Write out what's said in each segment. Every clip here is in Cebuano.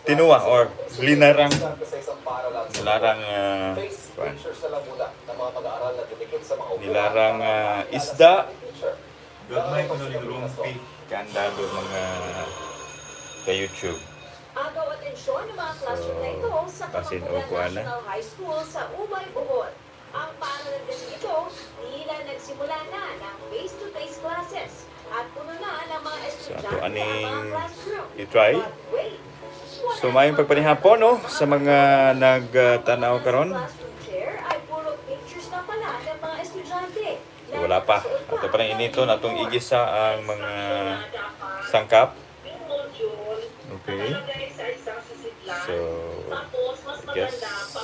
Tinuwa or linarang nilarang kuan. Nilarang isda. Gagmay ko ning rumpi kandado, mga ka-YouTube. Agaw atensyon ng mga classroom na ito sa Basin Kamapugan o kuan na. National High School sa Ubay, Bohol. Ang paaralan kasi ito, tila nagsimula na ng face-to-face classes at puno na ng mga So, estudyante ato ang aning mga classroom. i-try. But wait, wala So maayong namang pagpanihapon, no, mga sa mga nagtanaw karon. classroom chair ay puro pictures na pala ng mga estudyante So, wala pa. Ato pa rin inito natong igisa ang mga sangkap. Okay. So, I guess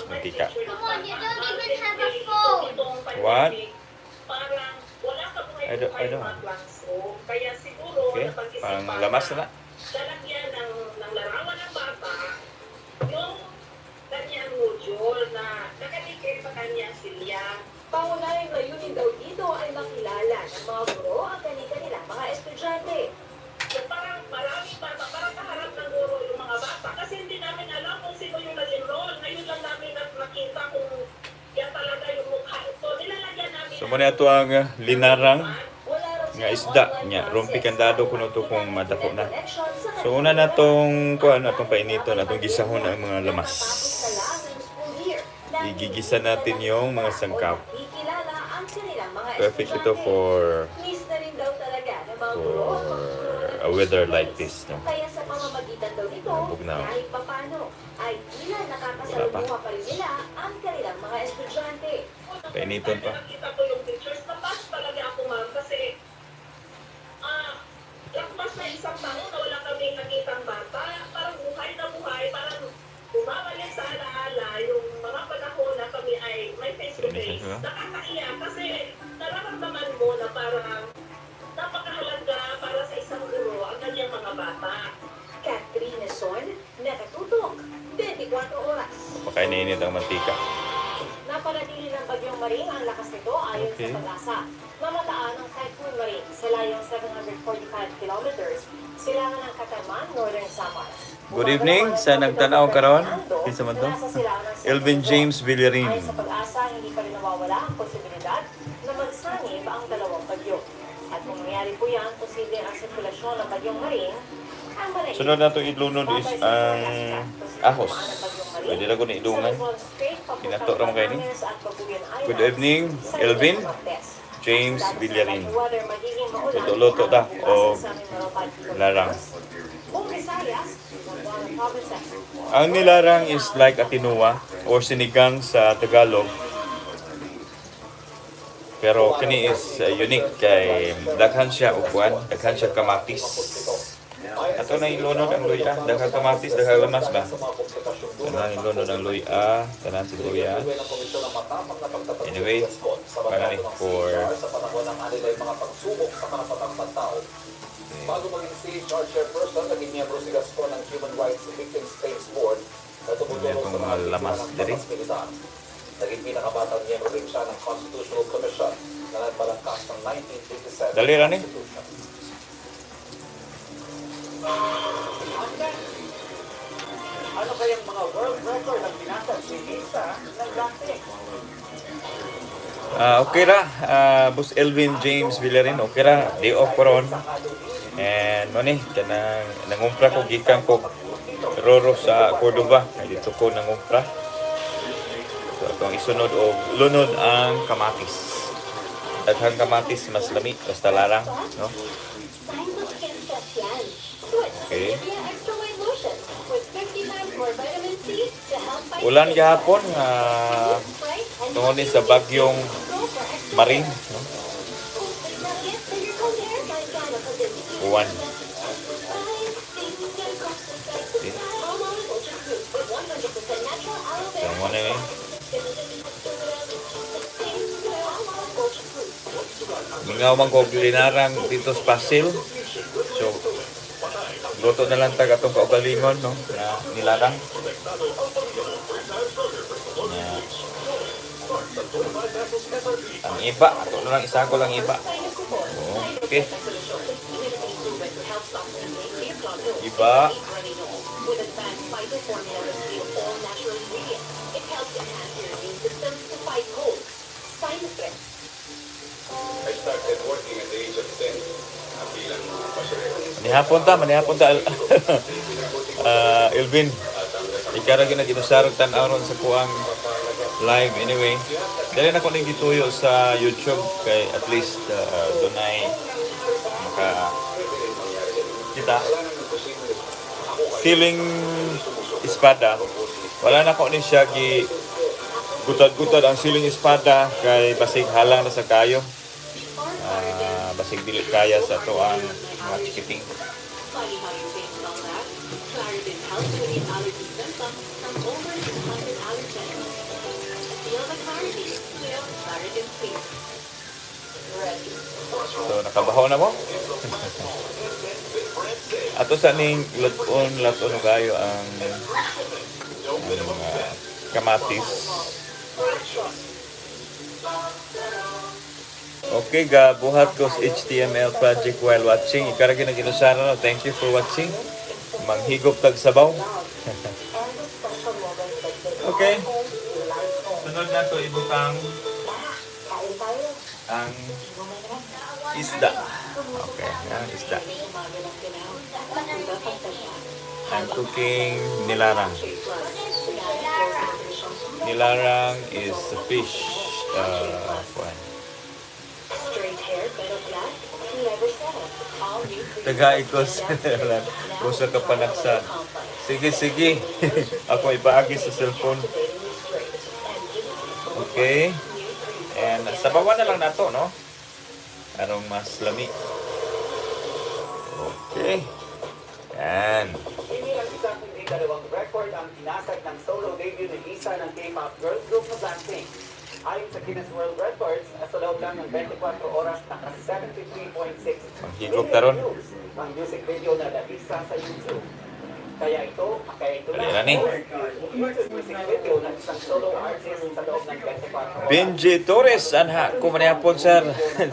mantika. Come on, you don't even have a phone. What? Parang wala ka I don't. Kaya siguro, Okay, napag-isipan pang lamas na. lalagyan ng larawan ng bata yung kanyang module na nakadikit sa kanyang silya. Pangunahing layunin daw dito ay makilala ng mga guro ang kani-kanilang mga estudyante. So parang maraming bata, parang kaharap ng guro yung mga bata. Kasi hindi namin alam kung sino yung nag-enroll. Ngayon lang namin nakita kung yan talaga yung mukha ito. Nilalagyan namin So muna ato ang linarang Wala raw nga silang isda online nya classes rumpi kandado at kuno to kung walang madako na. internet connection sa So una kanilang na tong lugar. kuan, atong painiton, atong gisahon ang mga lamas. Natapos na lang ang school year dahil Igigisa hindi natin na yung mga nakita o sangkap. nakikilala ang kanilang mga Perfect ito estudyante. Miss na rin daw talaga ng mga guro ang for pagtuturo ng a weather like face-to-face. this, no? Kaya sa pamamagitan daw nito, Bugnaw. kahit papano, ay tila nakakasalamuha pa rin nila ang kanilang mga estudyante. Painiton pa. Nakita ko yung pictures, na-touch talaga ako, ma'am, kasi lakpas na isang taon na wala kaming nakitang bata, parang buhay na buhay, parang bumabalik sa alaala yung mga panahon na kami ay may face-to-face. Painitan siya. Nakakaiyak kasi nararamdaman mo na parang napakahalaga para sa isang guro ang kanyang mga bata. Katrina Son, nakatutok, 24 oras. Pakainit ang mantika. Napanatili ng bagyong Maring ang lakas nito ayon sa PAGASA. Namataan ang Typhoon Maring sa layong 745 kilometers, silangan ng Catarman, Northern Samar. Good evening sa nagtanaw karon. Kinsa man to? Na nasa silangan ng San Elvin Pedro. James Villarin. Ayon sa PAGASA, hindi pa rin nawawala ang posibilidad na magsanib ang dalawang bagyo. At kung mangyari po yan, posible ang sirkulasyon ng bagyong Maring ang manaig. Sunod na itong ilunod is ang ahos. Pwede na ko ni ilungan. Kinato ra man kay ni. Good evening, Elvin James Villarin. Luto-luto ta o larang. Ang nilarang is like a tinuwa or sinigang sa Tagalog. Pero kini is unique kay daghan siya og kuan, daghan siya kamatis. Ato na ilunod ang luya, daghang kamatis, daghang lamas ba? Tanan ilunod ang luya, tanan sibuyas. Anyway, para ni for sa panahon ng anilay mga pagsubok sa karapatang pantao. Bago maging CHR chairperson, naging miyembro si Gascon ng Human Rights Victims Claims Board na tumutulong Itong sa mga mga biktima lamas ng diri. batas militar. Naging pinakabatang miyembro rin siya ng Constitutional Commission na nagbalangkas ng 1987 Dali ra ni. Constitution. Ano kayang mga world record ang binasag ni Lisa ng Blackpink? Ah, okay ra, Boss Elvin James Villarin, okay ra. Day off ko ron. And mo ni kanang nangumpra ko gikan ko Roro sa Cordova. Kay dito ko nangumpra. So atong isunod og lunod ang kamatis. Daghang kamatis mas lami basta larang, no? Signs of skin stress yan. Switch to Nivea Extra White Lotion with 50 times more vitamin C to help fight Ulan skin gihapon stress. nga Bright and tungod ni sa bagyong go for extra Maring, hair. no? Oh, is that it for your cold hair? Uwan. Okay. So mo ni mingaw man ko og linarang dito sa Pasil. So luto na lang tag atong kaugalingon, no, na nilarang. Na ang iba, ato na lang isako lang iba. Okay. Iba. New formula is made of all natural ingredients. It helps enhance your immune system to fight colds, sinus threats. I started working at the age of 10 bilang basurero. Manihapon ta, manihapon ta. Ah, Elvin, ikaw ra gyud nag-inusarog tan-aw ron sa kuang live anyway. Dali na ko ning gituyo sa YouTube kay at least dunay maka kita siling espada. Wala na ko ni siya gi gutad-gutad ang siling espada kay basig halang na sa kayo. Ah, basig dili kaya sa ato ang mga chikiting. Funny how you think about that. Claritin helps relieve allergy symptoms from over 200 allergens. Feel the clarity with Claritin C. Ready? So nakabaho na mo? Ato sa ning lat-on, lat-on kayo ang kamatis. Okay, ga buhat ko sa HTML project while watching. Ikaw ra gyud nag-inusara no. Thank you for watching. Manghigop tag sabaw. Okay. Sunod na to ibutang ang isda. Okay, ang isda. I'm cooking nilarang. Nilarang is a fish. Kuan. Straight hair, pero black? Never settle. All new Tagai ko sa usa ka panagsa. Sige, sige. Ako ipaagi sa cellphone. Okay. And sabawan na lang nato, no? Arong mas lami. Okay. Yan. Hindi lang isa kundi dalawang record ang binasag ng solo debut ni Lisa ng K-pop girl group na Blackpink. Ayon sa Guinness World Records, sa loob lang ng 24 oras, naka 73.6 Manghigop taron. million views ang music video na Lalisa sa YouTube. Kaya ito Dali na ni. YouTube music video ng isang solo artist sa loob ng 24 oras. Benji Torres, anha, ko manihapon, sir.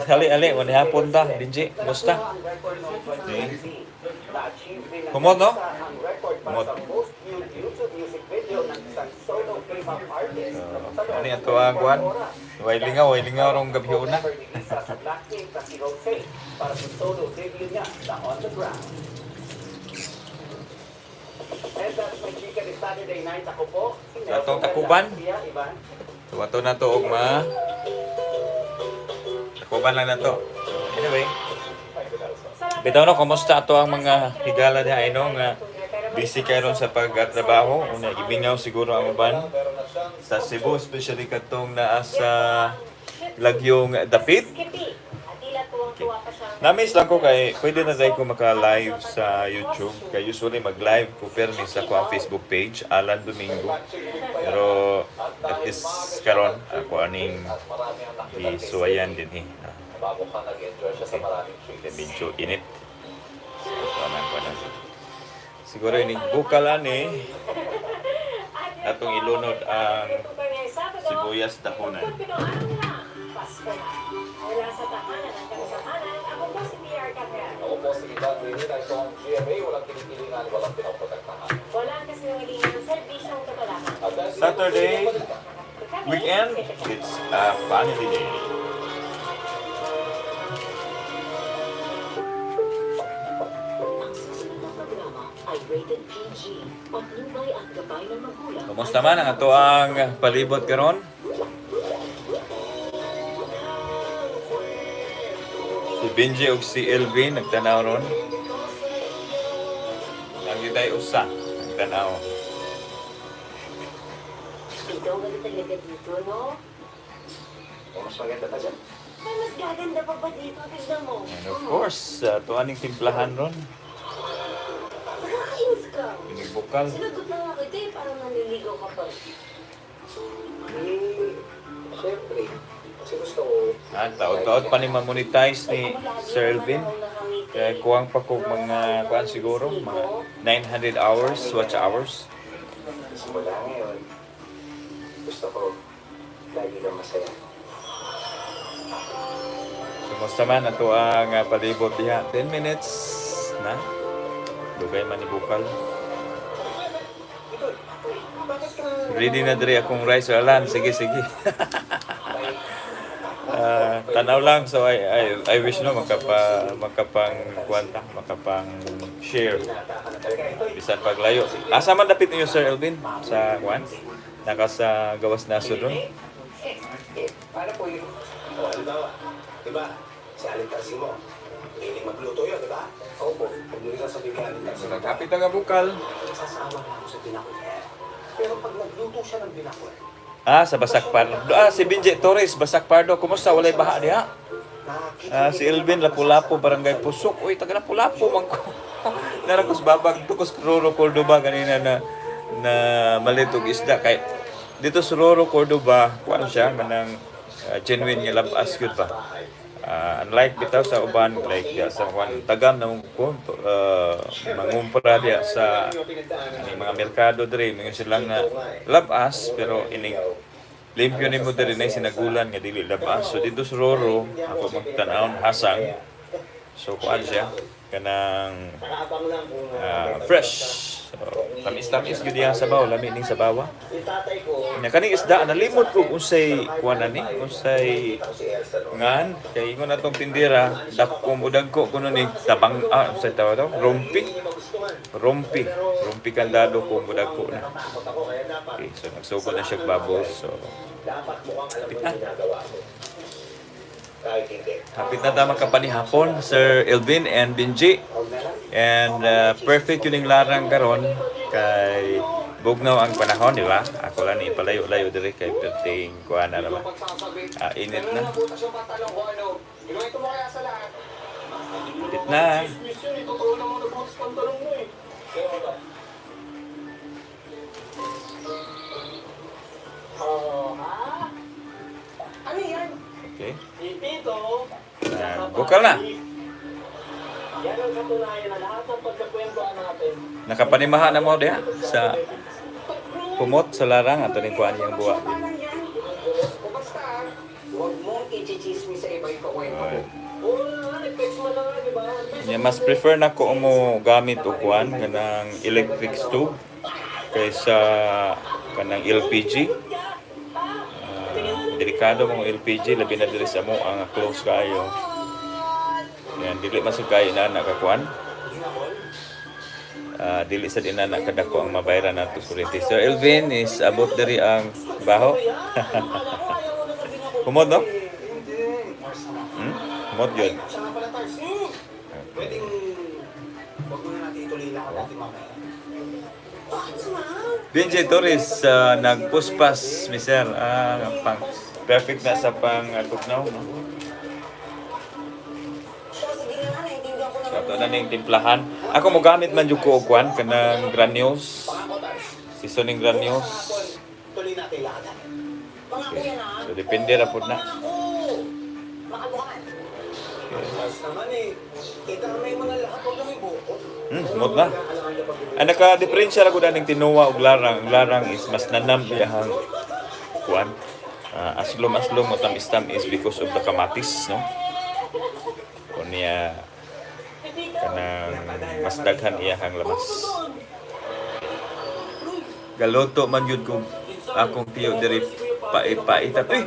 Dali, ali, manihapon ta. Benji, kumusta? Ang record noong 2019. Na-achieve din ng Humot, no? Lisa ang record para Humot. sa most viewed YouTube music video ng isang solo K-pop artist sa loob Ano ng yan to ang 24 kuan? oras. Way lingaw, way lingaw rong gabi una. Member ni Lisa sa Blackpink na si Rosé para sa solo debut niya na On The Ground. And that's my chika this Saturday night. Ako po, si Sa atong Nelson takuban. Garcia. Ivan. So ato na to og ma. Takuban lang na to. Anyway, bitaw no, kumusta ato ang mga higala diha ay no nga busy karon sa pagtrabaho, una gimingaw siguro ang uban Meron na siyang sa Cebu, especially katong naa sa Lagyong Dapit. Skippy. At tila tuwang-tuwa pa siyang Na-miss lang ko kay pwede na dahil ko maka-live sa YouTube. Kay usually mag-live ko permi sa ko ang Facebook page, Alan Domingo. Pero at least karon ako aning at marami ang nakita isuwayan din eh. Ah, Bago ka nag-enjoy siya sa maraming treats. Medyo init. So, kuanan, kuanan. Siguro ini bukal ani atong ilunod ang sibuyas dahonan. Pasko na. Mula sa tahanan ng katotohanan, ako po si PR Cabrera. Ako po si Ivan Mayrina. Ito ang GMA. Walang kinikilingan, walang pinoprotektahan. Walang kasinungalingan, serbisyong totoo lamang. At dahil sa Saturday, balita, Kami, weekend, si it's a family day. Ang susunod na programa ay rated PG. Patnubay at gabay ng magulang. Kumusta man ang ato ang palibot karon? Si Benji ug si Elvin nagtanaw ron. Ang gitay usa nagtanaw. Ikaw ganda talaga dito, no? Eh, mas maganda pa dyan. Ay, mas gaganda pa ba dito? Tignan mo. And of course, ato aning timplahan ron. Nakakainis ka. Pinigbukal. Sinagot na nga kita eh, parang nanliligaw ka pa. Eh, syempre, kasi gusto ko Ah, taod-taod pa ni ma-monetize ni Sir Elvin. Kaya kuwang pa kog mga kuan siguro, mga 900 hours, watch hours. Simula ngayon, gusto ko lagi kang masaya. Kumusta man ato ang palibot diha? 10 minutes na. Dugay man ni bukal. Ready na diri akong rice, Sir Alan. Sige, sige. Ah, tanaw lang, so I wish, no, makapang kuwanta, makapang share bisan paglayo. Asa man dapit niyo, Sir Elvin, sa kuan? Naka sa gawas na doon. Paano po yun? O, halimbawa, di ba, si Aling Tarsimo, mahilig magluto yun, di ba? Opo. Huwag mo rin sasabihin kay Aling Tarsimo. Kapit ang bukal. Sasama na ako sa binakol. Pero pag nagluto siya ng binakol, Ah, sa Basak Pardo. Ah, si Benji Torres, Basak Pardo. Kumusta? Walay baha diha? nakakita Ah, si Elvin Lapu-Lapu, Barangay Pusok. Uy, taga Lapu-Lapu man ko. Narakos babag tukos Roro Cordoba kanina na na malitog isda kay dito sa Roro Cordoba, kuan siya manang genuine nga labas gyud ba. Ah, unlike bitaw sa uban, like diya sa kuan tagam na mong ko mangumpra diya sa ani mga merkado diri, mingon sila nga labas, pero ining limpyo nimo diri na sinagulan nga dili labas. So dito sa Roro, ako magtan-awon hasang. So kuan siya kanang Nakaabang lang kung fresh. So tamis-tamis gyud iyang sabaw, lami ning sabawa. Yung tatay ko, Nya kaning isda nalimot ko unsay kuan ani, unsay ako si Elsa noon. ngan kay ingon atong tindira dako mo dagko kuno ni tabang, unsay tawag to? Rompi. Hindi niya magustuhan. Rompi. Rompi kandado ko mo dagko na. Natatakot ako, kaya dapat, Okay, so nagsugod na siya bubbles. So dapat mukhang alam mo yung ginagawa mo. Kahit hindi. hapit na ta makapanihapon, Sir Elvin and Benji. Huwag na lang. And perfect yun yung larang karon kay bugnaw ang panahon, di ba? Ako lang ni palayo-layo diri kay perting kuan na ba. Pagsasabi. Ah, init Pero na. nabutas yung pantalon ko, ano? Inuwento mo kaya sa lahat? Hapit na. Chismis yun eh. Totoo namang nabutas pantalon mo eh. Kaya ba? Oh, ha? Ano yan? Okay. Si Tito, Bukal na. Yan ang katunayan na lahat ng pagkakwentuhan natin. Nakapanimaha na mo diha sa pumot sa larang ato ning kuan iyang buwa. O basta ah, huwag mong ichichismis sa iba yung kakwento ko. Oo na, nag-text mo na nga, di ba? Nya mas prefer na ko mo gamit og kuan kanang electric stove kaysa kanang LPG. Ah, delikado mong LPG labi na diri sa mo ang close kaayo. Yan dili man sad kaayo na nakakuan. Ah, dili sa din na nakadako ang mabayaran nato sa kuryente. Sir Elvin is abot diri ang baho. Humod, no? Hindi. Mars naman. Humod yun. Siya nga pala, Tars. Pwedeng, huwag muna natin ituloy lakad natin mamaya. Benji Torres, nagpuspas, mister. Ah, pang, perfect na sa pang tugnaw, no? So, ato na ning timplahan. Ako mo gamit man jud ko og kwan kanang granules, Pangako, Tars. seasoning granules. Tuloy natin lakad natin. Okay. So depende ra pud na. Mars naman eh. Itamay mo na lahat. Huwag lang yung buko. Mot na. Ang naka-diferensya ra gud aning tinuwa og larang. Ang larang is mas nanam iyahang kuan. Ah, aslom-aslom o tamis-tamis because of the kamatis, no? Unya kanang mas daghan iyahang lamas. Galuto man gyud kung akong tiyo diri paipaitan. Uy,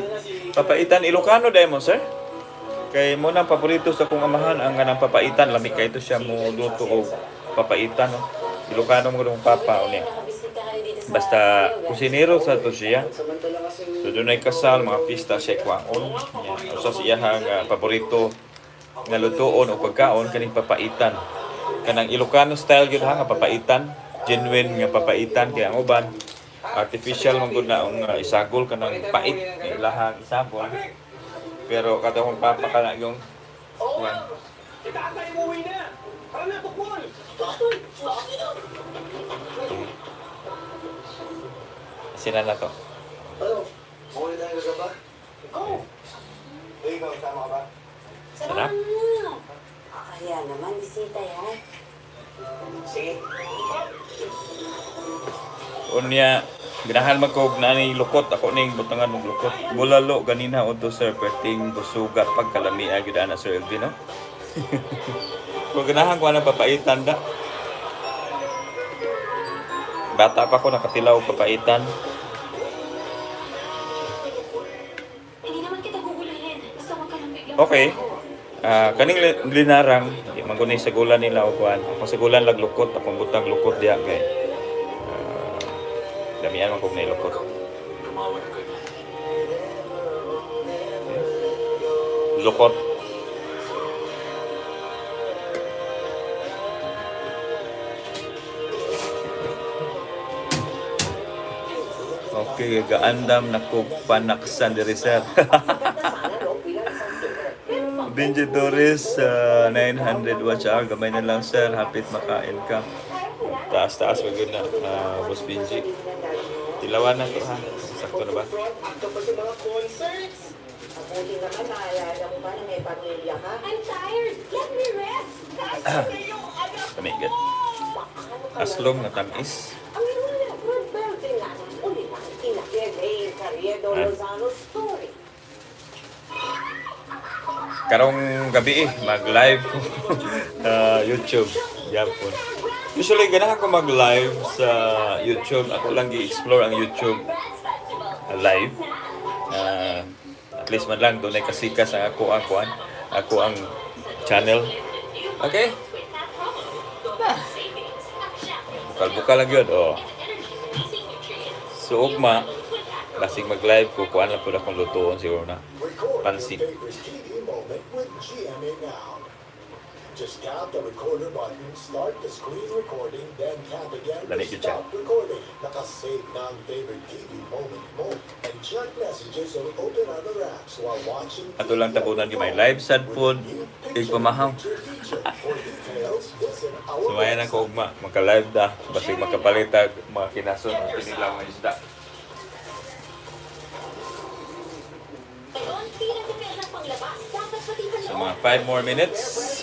papaitan Ilocano dai mo, sir? Kay mo nang paborito sa kong amahan ang kanang papaitan, lami kay ito siya mo luto og papaitan, no. Ilocano mo kong papa unya. Basta kusinero sa to siya. So dunay kasal, mga pista siya kwaon. Yeah. Usa sa iyahang paborito nga lutuon o pagkaon kaning papaitan. Kanang Ilocano style gyud ha nga papaitan, genuine nga papaitan kay ang uban artificial man gud na ang isagol kanang pait nga ilahang isagol. Pero kato kong papa kana yung kuan. Si tatay umuwi na! Tara na, tukol! Sila na to. Ano? Mawala tayo na ba? Go! Eh, ikaw, tama ka ba? Sarap. Kaya naman, bisita yan. Sige. Unya, ganahan man ko og naani lukot ako ning butangan og lukot. Bulalo ganina odto, sir, perting busuga pagkalami gyud ana, Sir Elvin, no. Kung ganahan ko anang papaitan da. Bata pa ko nakatilaw og papaitan. Okay. Ah, kaning linarang, di man guni sagulan nila og kuan. Ako sagulan lag lukot, akong butang lukot diha kay damian man kog lukot. Lukot. Okay, gaandam na ko panaksan diri, sir. Benji Torres, 900 watch hour. Gamay na lang, sir. Hapit makain ka. Taas-taas, wag yun na, Boss Benji. Tilawan na to, ha? Sakto na ba? Acto pa sa mga concerts. Mabuti naman, naalala mo ba na may pamilya ka? I'm tired. Let me rest. Kami, good. Aslong na tamis. Ang inulit, rebelde nga ng ulit ang ina. Elaine Carriedo Ah. Lozano story. Karong gabi eh, mag-live ko sa YouTube. Yapon. Usually, ganahan ko mag-live sa YouTube. Ako lang gi-explore ang YouTube live. At least man lang, doon ay kasikas ang ako ang kuan. Ako ang channel. Okay? Bukal-bukal lang yun. Oh. So, ugma, basig mag-live ko, kuan lang po akong lutuon siguro na. Record Pansit. your favorite TV moment with GMA Now. Just tap the recorder button, start the screen recording, then tap again to Lamig yun siya. stop recording. Nakasave na ang favorite TV moment mo and check messages or open other apps while watching Ato lang TV on tabunan your yung may phone live sad with pod, the new igpamahaw. picture-in-picture feature. For details, visit our Sumayan website. ako ugma, maka-live da, basig makapalitag mga kinason ang kinilaw nga isda. Ngayon, bilang depensa panglabas, dapat pati So mga 5 more minutes.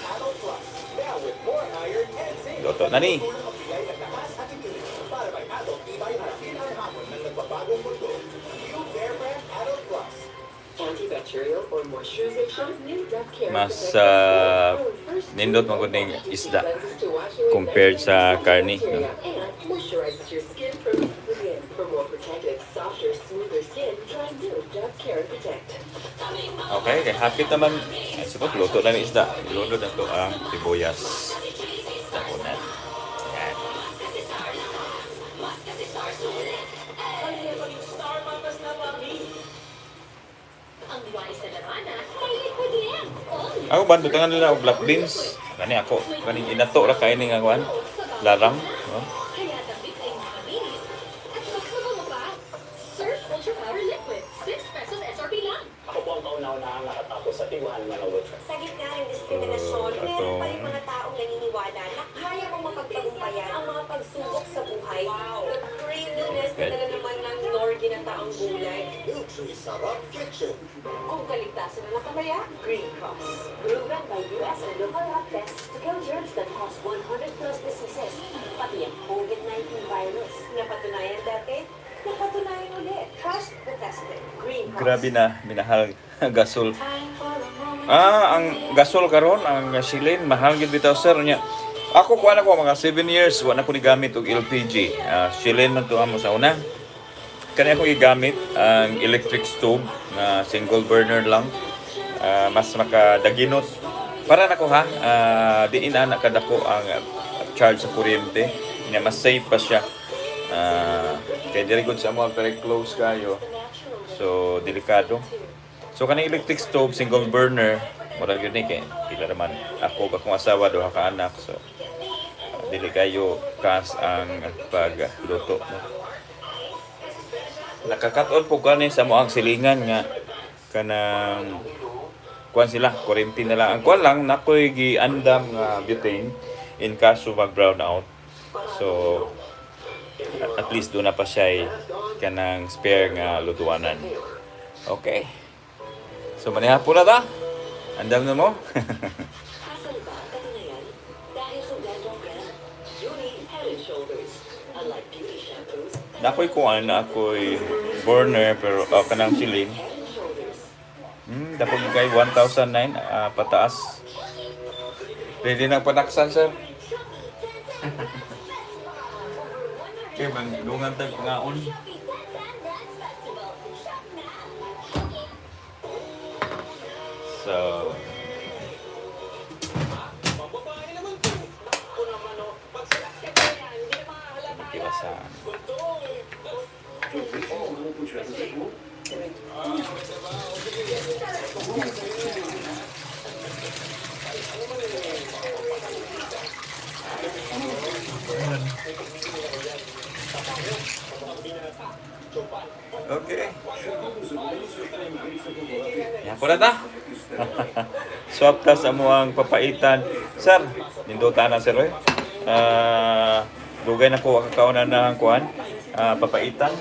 Adult Plus. Now with more iron and zinc. Luto na ni. Tulong magbigay ng lakas at immunity para may adult tibay harapin ang hamon ng nagbabagong mundo. New Bear Brand Adult Plus. Antibacterial or moisturization, new Dove Care Mas Protect Plus nindot man gud ning isda cleanses to wash away compared sa bacteria karne, no? and moisturizes your skin from deep within. For more protected, softer, smoother skin, try new Dove Care and Protect. Okay, kay happy naman. Ay, suppose luto na ni isda. Ilunod na to ang sibuyas. Tabunan. Yan. Ang wise na labanan, may liquid lamp. Ako ba, butangan nila og black beans. Kani ako, kani inato ra kay ning ang kuan. Larang, no? Kaya damit ay mabilis at mas mabango pa. Surf Ultra Power Liquid, 6 pesos SRP lang. Ako po ang kauna-unahang nakatapos sa tiwahan ng waitress. Sa gitna ng diskriminasyon, meron pa rin Atong- mga taong naniniwala na kaya mong mapagtagumpayan ang mga pagsubok sa buhay. The creaminess na dala naman ng Knorr ginataang gulay. Nutri Sarap Kitchen. Kung kaligtasan na nakamaya, Green Cross. Proven by US and local lab tests to kill germs that cause 100 plus diseases, pati ang COVID-19 virus. Napatunayan dati, napatunayan ulit. Trust the tested. Green Cross. Grabe na minahal gasol. Ah, ang gasol karon ang gasolin mahal gyud bitaw, sir, nya. Ako kuan ako mga 7 years wa na ko ni gamit og LPG. Ah, silin man to amo sa una. Kani ako gigamit ang electric stove na single burner lang. Ah, mas makadaginot. Para nako ha, diin na nakadako ang charge sa kuryente. Nya mas safe pa siya. Kay diri gud sa amo very close kayo. So delikado. So kaning electric stove single burner, murag yun ni kay pila naman ako ug akong asawa, duha ka anak, so dili kayo kas ang pagluto, no? Nakakaton po kani sa mo ang silingan nga kanang kuan sila, kuryente na lang. Ang kuan lang, nakoy giandam nga butane in kaso mag brown out. So at least doon na pa siya kanang spare nga lutuanan. Okay. So manihapon na ta. Andam na mo. Asan ba ang katunayan? Dahil sa dental care, you need Head and Shoulders. Unlike beauty shampoos, Nakoy kuan na ako'y burner pero kanang silin. Head and Shoulders. Dako kay 1,009 pataas. Ready na panaksan, sir. Okay, man, dungan tag pangaon. So, Tiwasan. Okay. Yan po na ta. Swap ta sa muang papaitan. Sir, nindota na sir eh. Ah, dugay na ko kakauna na ang kuan. Ah, papaitan.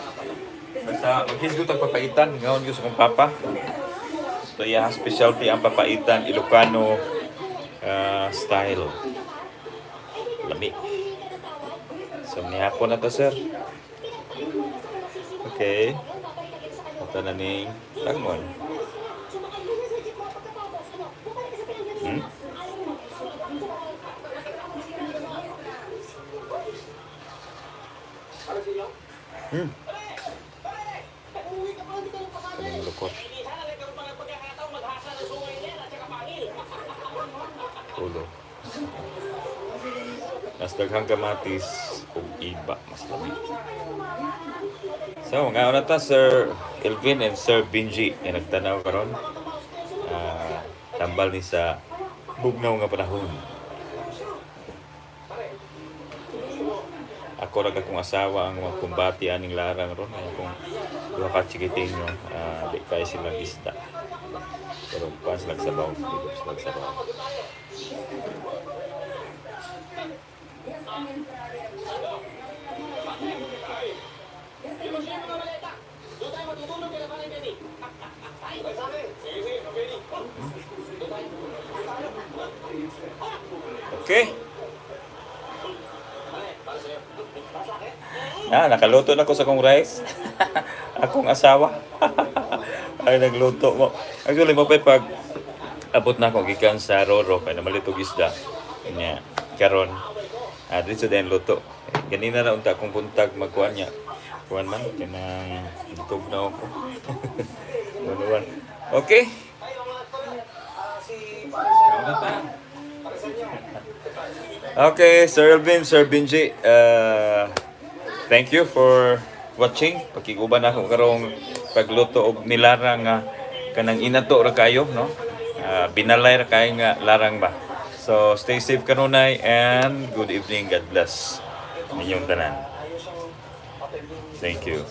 Basta maghisgot ang papaitan, ngaon gyud sa kong papa. Ito iya specialty ang papaitan Ilocano style. Lami. So nihapon na to, sir. Okay. Ito na ning tagmon. Kaning lukot. Ulo. Mas daghang kamatis ug iba mas lami. So, nga na ta Sir Elvin and Sir Benji nga nagtanaw karon. Ah, tambal ni sa bugnaw nga panahon. Ako ra akong asawa ang magkumbati aning larang ron ay akong duha ka chikitinyo, di kay sila isda. Pero kuan sila sabaw, dito sila sabaw. Okay. Ah, nakaluto na ko sa kong rice. Akong asawa. Ay, nagluto mo. Actually, mo pa pag abot na ako gikan sa Roro kay namalit og isda. Nya karon dito din luto. Ganina ra unta akong buntag magkuan niya. Kuan man kanang tugnaw ko. Kuan. Okay. Okay, Sir Elvin, Sir Benji, thank you for watching. Pakiguban ako karong pagluto og nilarang nga kanang inato ra kayo, no? Ah, binalay ra kayo nga larang ba. So, stay safe kanunay and good evening. God bless ninyong tanan. Thank you.